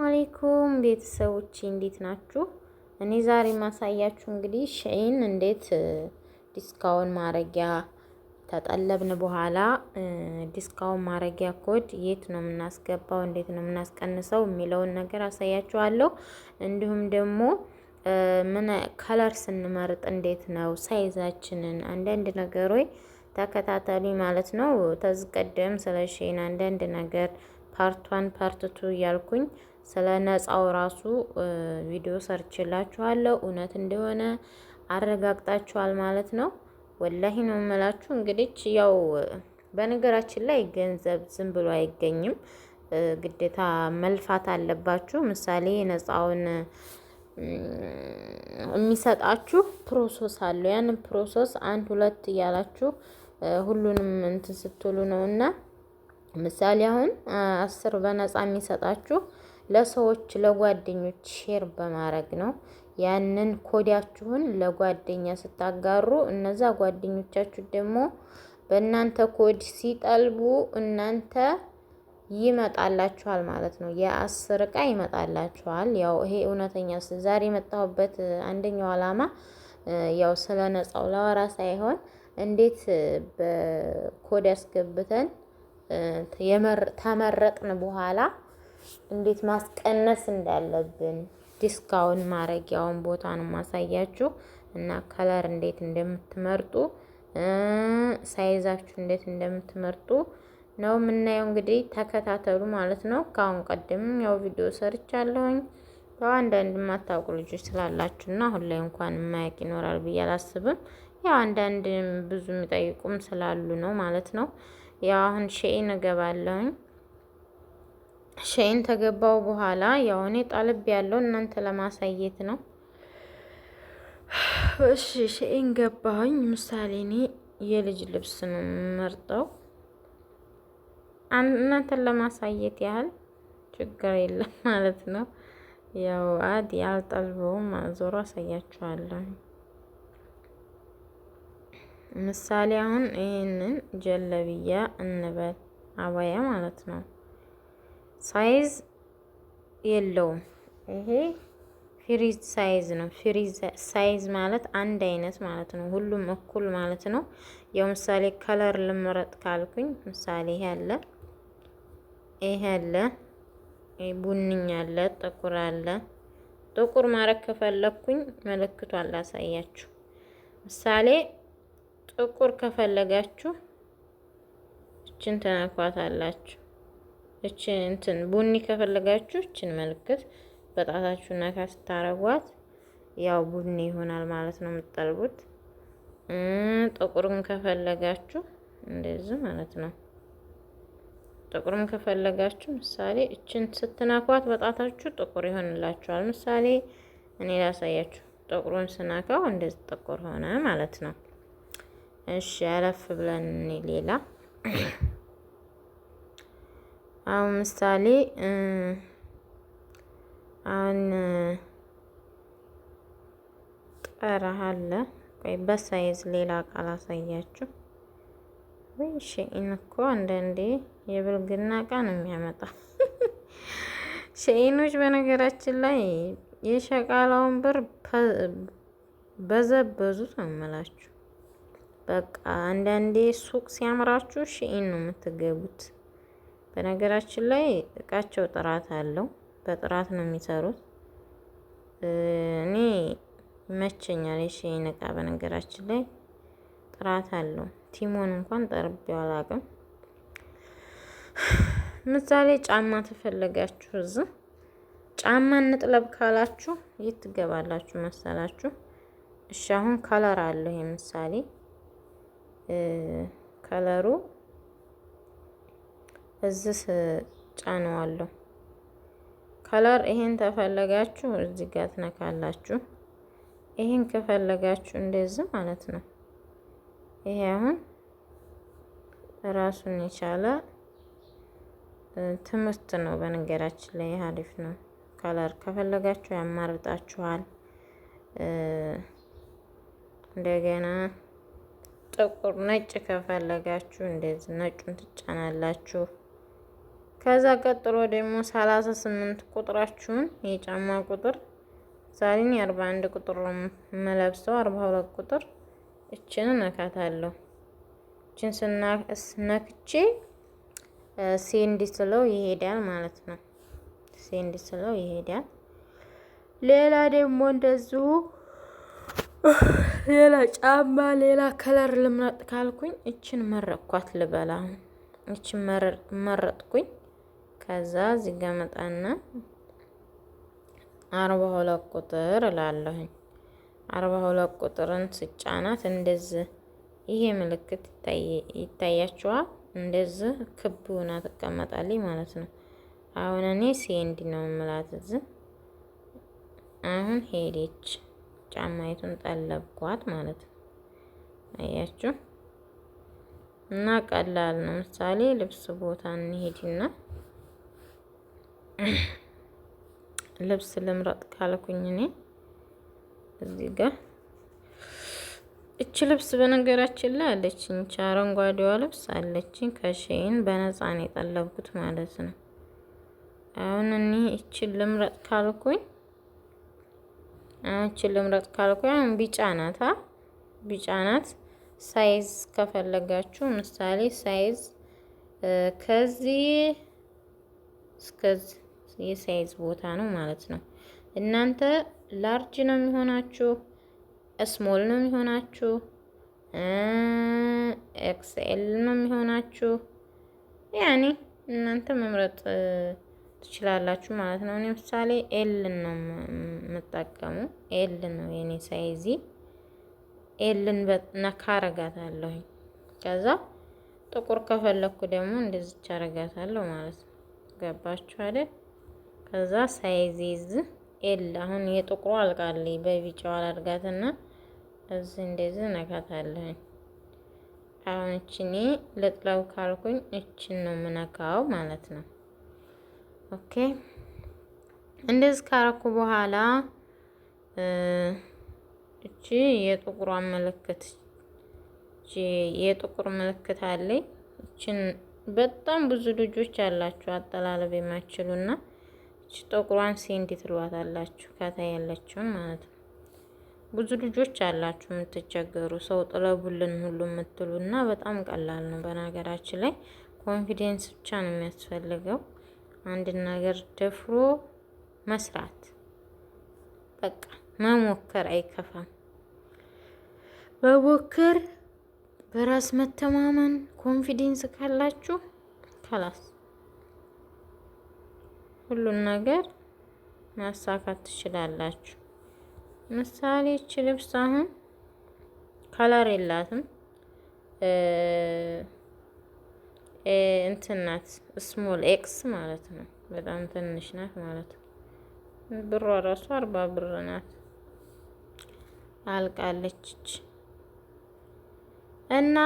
አለይኩም ቤተሰቦቼ እንዴት ናችሁ? እኔ ዛሬ ማሳያችሁ እንግዲህ ሺን እንዴት discount ማረጊያ ተጠለብን በኋላ discount ማረጊያ ኮድ የት ነው የምናስገባው፣ እንዴት ነው የምናስቀንሰው የሚለውን ነገር አሳያችኋለሁ። እንዲሁም ደግሞ ምን color ስንመርጥ እንዴት ነው size ኣችንን፣ አንዳንድ ነገሮች ተከታተሉ ማለት ነው። ከዚህ ቀደም ስለ ሺን አንዳንድ ነገር part 1 part 2 እያልኩኝ ስለ ነፃው ራሱ ቪዲዮ ሰርችላችኋለሁ። እውነት እንደሆነ አረጋግጣችኋል ማለት ነው። ወላሂ ነው የምላችሁ። እንግዲህ ያው በነገራችን ላይ ገንዘብ ዝም ብሎ አይገኝም፣ ግዴታ መልፋት አለባችሁ። ምሳሌ ነፃውን የሚሰጣችሁ process አለው። ያንን process አንድ ሁለት እያላችሁ ሁሉንም እንትን ስትሉ ነው እና ምሳሌ አሁን 10 በነፃ የሚሰጣችሁ ለሰዎች ለጓደኞች share በማድረግ ነው። ያንን ኮዳችሁን ለጓደኛ ስታጋሩ እነዛ ጓደኞቻችሁ ደግሞ በእናንተ ኮድ ሲጠልቡ እናንተ ይመጣላችኋል ማለት ነው። የ10 እቃ ይመጣላችኋል። ያው ይሄ እውነተኛ ዛሬ የመጣሁበት አንደኛው አላማ ያው ስለ ነፃው ላወራ ሳይሆን እንዴት በኮድ ያስገብተን ተመረጥን በኋላ እንዴት ማስቀነስ እንዳለብን discount ማረጊያውን ቦታ ነው ማሳያችሁ እና color እንዴት እንደምትመርጡ size ኣችሁ እንዴት እንደምትመርጡ ነው የምናየው። እንግዲህ ተከታተሉ ማለት ነው። ከአሁን ቀደም ያው ቪዲዮ ሰርቻለሁኝ። ያው አንዳንድ የማታውቁ ልጆች ስላላችሁና አሁን ላይ እንኳን የማያውቅ ይኖራል ብዬ አላስብም። ያው አንዳንድ ብዙ የሚጠይቁም ስላሉ ነው ማለት ነው። ያው አሁን ሺን እገባለሁኝ። ሺን ተገባው በኋላ ያው እኔ ጣልብ ያለው እናንተ ለማሳየት ነው። እሺ ሺን ገባሁኝ። ምሳሌ እኔ የልጅ ልብስ ነው የምመርጠው እናንተን ለማሳየት ያህል ችግር የለም ማለት ነው። ያው አዲ አልጠልበውም፣ ዞሮ አሳያችኋለሁ። ምሳሌ አሁን ይህንን ጀለብያ እንበል አባያ ማለት ነው። size የለውም። ይሄ free size ነው። free size ማለት አንድ አይነት ማለት ነው። ሁሉም እኩል ማለት ነው። ያው ምሳሌ color ልምረጥ ካልኩኝ ምሳሌ ይሄ አለ፣ ይሄ አለ፣ ቡኒ አለ፣ ጥቁር አለ። ጥቁር ማድረግ ከፈለኩኝ ምልክቷን ላሳያችሁ። ምሳሌ ጥቁር ከፈለጋችሁ እችን ተነኳታላችሁ። እችን እንትን ቡኒ ከፈለጋችሁ እችን ምልክት በጣታችሁ ነካ ስታረጓት ያው ቡኒ ይሆናል ማለት ነው የምትጠልቡት። ጥቁርም ከፈለጋችሁ እንደዚህ ማለት ነው። ጥቁርም ከፈለጋችሁ ምሳሌ እችን ስትነኳት በጣታችሁ ጥቁር ይሆንላችኋል። ምሳሌ እኔ ላሳያችሁ። ጥቁሩን ስነካው እንደዚህ ጥቁር ሆነ ማለት ነው። እሺ አለፍ ብለን ሌላ አሁን ምሳሌ አሁን ጠረህ አለ። ቆይ በ size ሌላ ቃል አሳያችሁ። ወይ ሺን እኮ አንዳንዴ የብልግና እቃ ነው የሚያመጣ። ሺኖች በነገራችን ላይ የሸቃላውን ብር በዘበዙት ነው የምላችሁ። በቃ አንዳንዴ ሱቅ ሲያምራችሁ ሺን ነው የምትገቡት። በነገራችን ላይ እቃቸው ጥራት አለው። በጥራት ነው የሚሰሩት። እኔ ይመቸኛል የሺን እቃ በነገራችን ላይ ጥራት አለው። ቲሞን እንኳን ጠርቤው አላውቅም። ምሳሌ ጫማ ተፈለጋችሁ እዚህ ጫማ እንጥለብ ካላችሁ የት ትገባላችሁ መሰላችሁ? እሺ አሁን color አለው። ይሄ ምሳሌ color ኡ እዚህ ጫነዋለሁ። color ይሄን ተፈለጋችሁ እዚህ ጋር ትነካላችሁ። ይሄን ከፈለጋችሁ እንደዚህ ማለት ነው። ይሄ አሁን ራሱን የቻለ ትምህርት ነው። በነገራችን ላይ አሪፍ ነው። color ከፈለጋችሁ ያማርጣችኋል። እንደገና ጥቁር ነጭ ከፈለጋችሁ እንደዚህ ነጩን ትጫናላችሁ። ከዛ ቀጥሎ ደግሞ 38 ቁጥራችሁን የጫማ ቁጥር፣ ዛሬን የ41 ቁጥር ነው የምለብሰው፣ 42 ቁጥር እችን እነካታለሁ። እችን ስነክቼ send ስለው ይሄዳል ማለት ነው። Send ስለው ይሄዳል። ሌላ ደግሞ እንደዚሁ ሌላ ጫማ ሌላ color ልምረጥ ካልኩኝ እችን መረጥኳት ልበላ። እችን መረጥኩኝ። ከዛ እዚህ ጋ መጣና 42 ቁጥር እላለሁኝ። 42 ቁጥርን ስጫናት እንደዚህ ይሄ ምልክት ይታያችኋል። እንደዚህ ክብ ሆና ትቀመጣለች ማለት ነው። አሁን እኔ send ነው የምላት እዚህ። አሁን ሄደች፣ ጫማይቱን ጠለብኳት ማለት ነው። አያችሁ፣ እና ቀላል ነው። ምሳሌ ልብስ ቦታ እንሄድና ልብስ ልምረጥ ካልኩኝ እኔ እዚህ ጋር እች ልብስ በነገራችን ላይ አለችኝ። እች አረንጓዴዋ ልብስ አለችኝ ከ Shein በነፃ ነው የጠለብኩት ማለት ነው። አሁን እኔ እችን ልምረጥ ካልኩኝ፣ እችን ልምረጥ ካልኩኝ አሁን ቢጫ ናት፣ ቢጫ ናት። Size ከፈለጋችሁ ምሳሌ size ከዚህ እስከዚህ የ size ቦታ ነው ማለት ነው። እናንተ large ነው የሚሆናችሁ፣ small ነው የሚሆናችሁ፣ XL ነው የሚሆናችሁ። ያኔ እናንተ መምረጥ ትችላላችሁ ማለት ነው። እኔ ምሳሌ L ነው የምጠቀሙ፣ L ነው የኔ size። L ን ነካ አረጋታለሁኝ። ከዛ ጥቁር ከፈለኩ ደግሞ እንደዚች አረጋታለሁ ማለት ነው። ገባችሁ አይደል? ከዛ size is L፣ አሁን የጥቁሩ አልቃለኝ፣ በቢጫው አላርጋትና እዚህ እንደዚህ ነካታለሁኝ። አሁን እችኔ ልጥለው ካልኩኝ እችን ነው የምነካው ማለት ነው። Okay፣ እንደዚህ ካረኩ በኋላ እቺ የጥቁሯ ምልክት፣ እቺ የጥቁር ምልክት አለኝ። እችን በጣም ብዙ ልጆች አላችሁ አጠላለብ የማይችሉና እቺ ጥቁሯን send ትሏታላችሁ፣ ከታይ ያለችውን ማለት ነው። ብዙ ልጆች አላችሁ የምትቸገሩ፣ ሰው ጥለቡልን ሁሉ የምትሉ፣ እና በጣም ቀላል ነው። በነገራችን ላይ confidence ብቻ ነው የሚያስፈልገው። አንድ ነገር ደፍሮ መስራት፣ በቃ መሞከር አይከፋም። መሞከር፣ በራስ መተማመን፣ confidence ካላችሁ خلاص ሁሉን ነገር ማሳካት ትችላላችሁ። ምሳሌ እች ልብስ አሁን color የላትም፣ እንትን ናት፣ small X ማለት ነው። በጣም ትንሽ ናት ማለት ነው። ብሯ ራሱ 40 ብር ናት። አልቃለች። እና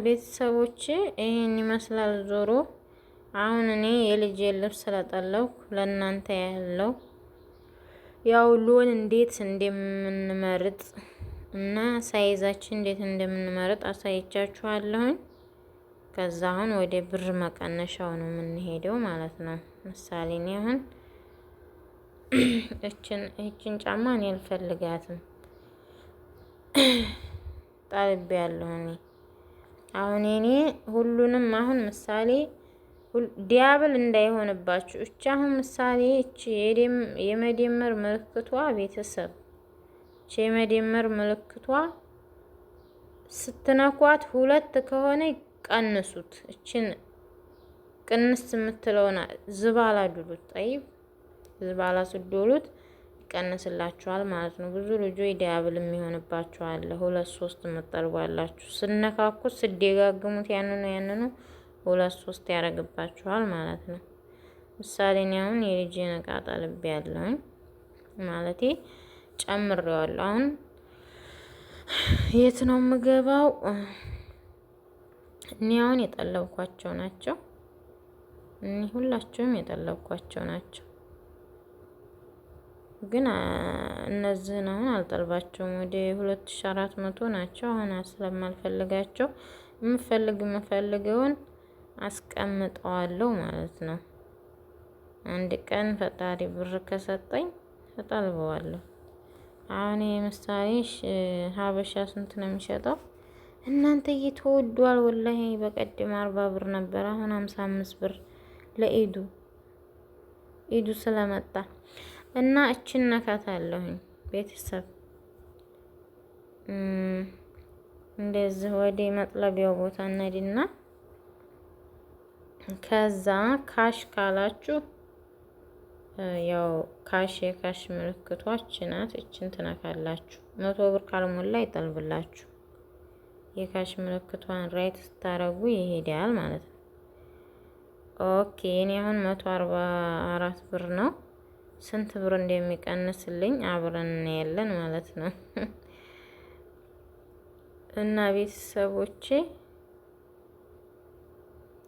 ቤተሰቦች ይሄን ይመስላል። ዞሮ አሁን እኔ የልጄ ልብስ ስለጠለብኩ ለእናንተ ያለው ያው لون እንዴት እንደምንመርጥ እና size ኣችን እንዴት እንደምንመርጥ አሳይቻችኋለሁኝ። ከዛ አሁን ወደ ብር መቀነሻው ነው የምንሄደው ማለት ነው። ምሳሌ እኔ አሁን እችን ጫማ እኔ አልፈልጋትም፣ ጠልቤ ያለሁ እኔ። አሁን እኔ ሁሉንም አሁን ምሳሌ double እንዳይሆንባችሁ፣ እቺ አሁን ምሳሌ እቺ የመደመር ምልክቷ፣ ቤተሰብ፣ እቺ የመደመር ምልክቷ ስትነኳት ሁለት ከሆነ ቀንሱት። እችን ቅንስ የምትለውን زبالة ዱሉት። طيب፣ زبالة ስዶሉት ይቀንስላችኋል ማለት ነው። ብዙ ልጆች double የሚሆንባችኋል። ሁለት ሶስት የምጠልቧላችሁ ስነካኩት ስደጋግሙት ያንኑ ያንኑ ሁለት ሶስት ያደርግባችኋል ማለት ነው። ምሳሌ እኔ አሁን የልጄን እቃ ጠልቤ ያለሁኝ፣ ማለቴ ጨምሬዋለሁ። አሁን የት ነው የምገባው? እኔ አሁን የጠለብኳቸው ናቸው። እኔ ሁላቸውም የጠለብኳቸው ናቸው። ግን እነዚህን አሁን አልጠልባቸውም። ወደ 2400 ናቸው። አሁን ስለማልፈልጋቸው የምፈልገውን አስቀምጠዋለሁ ማለት ነው። አንድ ቀን ፈጣሪ ብር ከሰጠኝ እጠልበዋለሁ። አሁን ይሄ ምሳሌ ሀበሻ ስንት ነው የሚሸጠው? እናንተ እየተወዷል። ወላሂ በቀደም 40 ብር ነበር፣ አሁን 55 ብር ለኢዱ ኢዱ ስለመጣ እና እችን ነካታለሁኝ ቤተሰብ። እንደዚህ ወደ መጥለቢያው ቦታ እንሂድና ከዛ cash ካላችሁ ያው cash የ cash ምልክቷ ናት። እችን ትነካላችሁ። 100 ብር ካልሞላ ይጠልብላችሁ። የ cash ምልክቷን right ስታረጉ ይሄዳል ማለት ነው። Okay፣ እኔ አሁን 144 ብር ነው። ስንት ብር እንደሚቀንስልኝ አብረን እናያለን ማለት ነው። እና ቤተሰቦቼ፣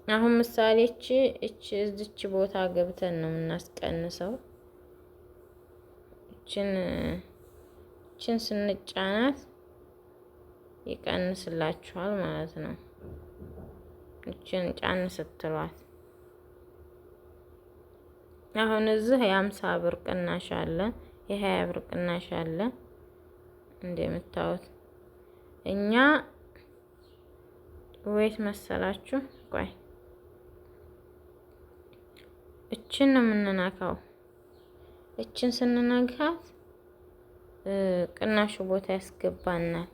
አሁን ምሳሌ እቺ እቺ እዚች ቦታ ገብተን ነው የምናስቀንሰው። እችን እችን ስንጫናት ይቀንስላችኋል ማለት ነው። እችን ጫን ስትሏት አሁን እዚህ የ50 ብር ቅናሽ አለ፣ የ20 ብር ቅናሽ አለ። እንደምታዩት እኛ ወይት መሰላችሁ? ቆይ፣ እችን ነው የምንነካው። እችን ስንነካት ቅናሹ ቦታ ያስገባናል።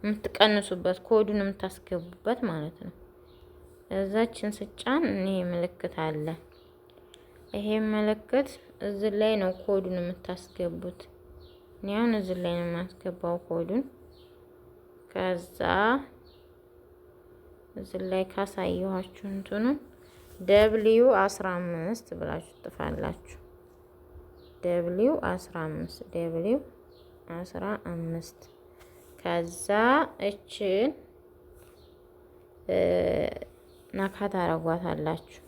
የምትቀንሱበት ኮዱን የምታስገቡበት ማለት ነው። እዛችን ስጫን ይሄ ምልክት አለ። ይሄ ምልክት እዚህ ላይ ነው ኮዱን የምታስገቡት። እኔ አሁን እዚህ ላይ ነው የማስገባው ኮዱን። ከዛ እዚህ ላይ ካሳየኋችሁ እንትኑ W 15 ብላችሁ ትጽፋላችሁ። W 15፣ W 15። ከዛ እችን ነካ ታረጓታላችሁ።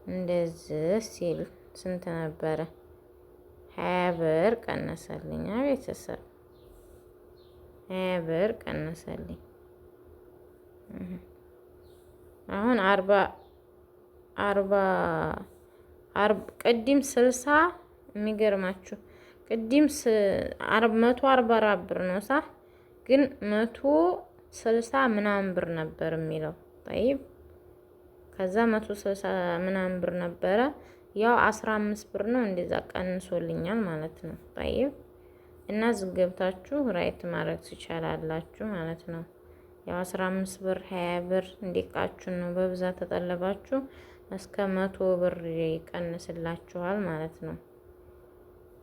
እንደዚህ ሲል ስንት ነበረ? 20 ብር ቀነሰልኝ። ቤተሰብ፣ 20 ብር ቀነሰልኝ። አሁን 40 40 ቅድም 60፣ የሚገርማችሁ ቅድም 144 ብር ነው ሳ ግን 160 ምናምን ብር ነበር የሚለው። طيب፣ ከዛ 160 ምናምን ብር ነበረ። ያው 15 ብር ነው እንደዛ ቀንሶልኛል ማለት ነው። طيب፣ እና እዚህ ገብታችሁ right ማድረግ ትችላላችሁ ማለት ነው። ያው 15 ብር፣ 20 ብር እንዲቃችሁ ነው። በብዛት ተጠለባችሁ እስከ 100 ብር ይቀንስላችኋል ማለት ነው።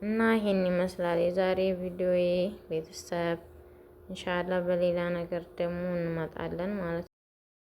እና ይሄን ይመስላል የዛሬ ቪዲዮዬ ቤተሰብ። ኢንሻአላህ በሌላ ነገር ደግሞ እንመጣለን ማለት ነው።